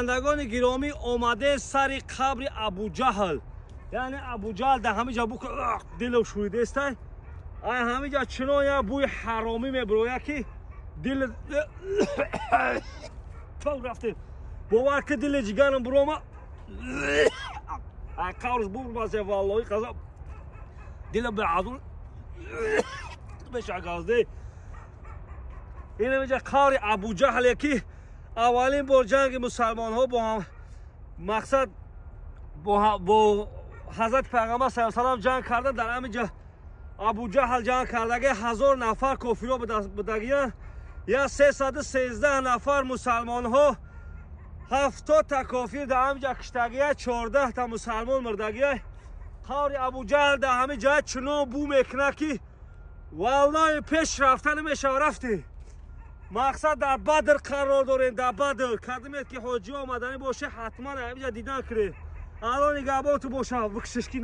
Бинандагони гиромӣ, омаде сари қабри Абуҷаҳл. Яъне Абуҷаҳл дар ҳамин ҷо бук дило шӯридестай. Ай ҳамин ҷо чунон як бӯи ҳаромӣ мебирояд, ки дил рафте, бовар ки, дили ҷигарам бурома. Ай қаврш бурмасе, валлоҳи қазо, дила беазун мешагазде. Ин инҷа қаври Абуҷаҳле, ки аввалин бор ҷанги мусалмонҳо бо ҳам мақсад бо ҳазрати Пайғамбар са салам ҷанг карда, дар ҳамин ҷа Абуҷаҳл ҷанг кардаги. 1000 нафар кофиро будагиян, я 313 нафар мусалмонҳо, 70-та кофир дар ҳамин ҷа киштагия, 14-та мусалмон мурдагия. Қаври Абуҷаҳл дар ҳамин ҷа чунон бӯ мекунад, ки валлоҳи, пеш рафта намешава. Рафтӣ, мақсад, дар Бадр қарор дорем, дар Бадр. Кадимет ки ҳоҷӣ омаданӣ боше, ҳатман ҳаминҷа дидан кунед. Алло нигаҳбонту боша, бикшиш ки.